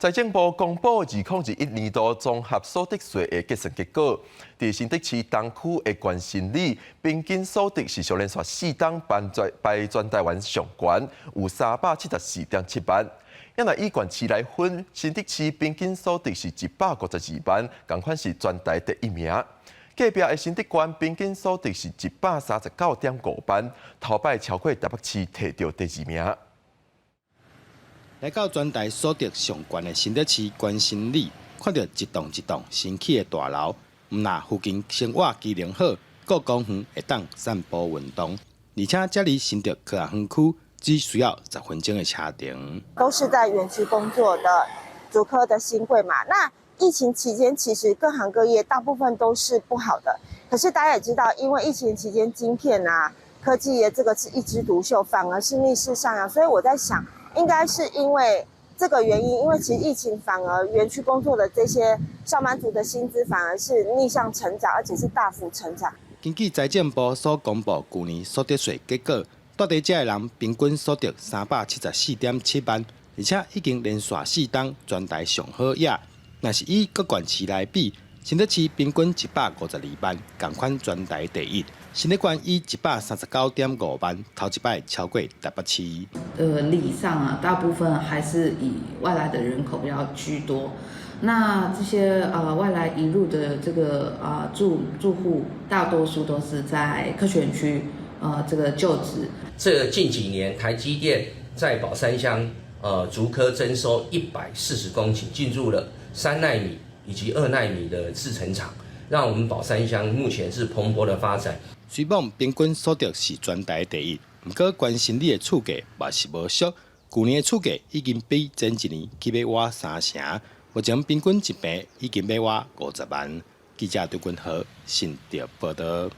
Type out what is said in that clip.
財政部公布2021年度綜合所得稅的結算結果，佇新竹市東區的關新里平均所得是連續四冬排全台灣上懸，有374.7萬。若以縣市來分，新竹市平均所得是152萬，仝款是全台第一名。隔壁的新竹縣平均所得是139.5萬，頭擺超過台北市，提著第二名。來到全台所得上懸的新竹市關新里，看著一棟一棟新起的大樓，毋但附近生活機能好，閣公園會當散步運動，而且這離新竹科學園區只需要10分鐘的車程。都是在園區工作的竹科的新貴嘛。那疫情期間，其實各行各業大部分都是不好的。可是大家也知道，因為疫情期間晶片啊、科技業這個是一枝獨秀，反而是逆勢上揚。所以我在想，應該是因為這個原因，因為其實疫情反而園區工作的這些上班族的薪資反而是逆向成長，而且是大幅成長。根據財政部所公布舊年所得稅結果，蹛佇遮的人平均所得374.7萬，而且已經連續四冬全台上好額。若是以各縣市來比，新竹市平均152萬，仝款全台第一。新竹縣以139.5萬，頭一擺超過台北市。里上啊，大部分還是以外來的人口比較居多。那這些外來移入的這個住戶，大多數都是在科學園區這個就職。這近幾年，台積電在寶山鄉竹科徵收140公頃，進入了3納米以及2納米的製程廠，讓我們寶山鄉目前是蓬勃的發展。雖罔平均所得是全台第一，毋過關新里的厝價嘛是無俗。舊年的厝價已經比前一年起碼倚三成，目前平均一坪已經欲倚50萬。記者張君和新竹報導。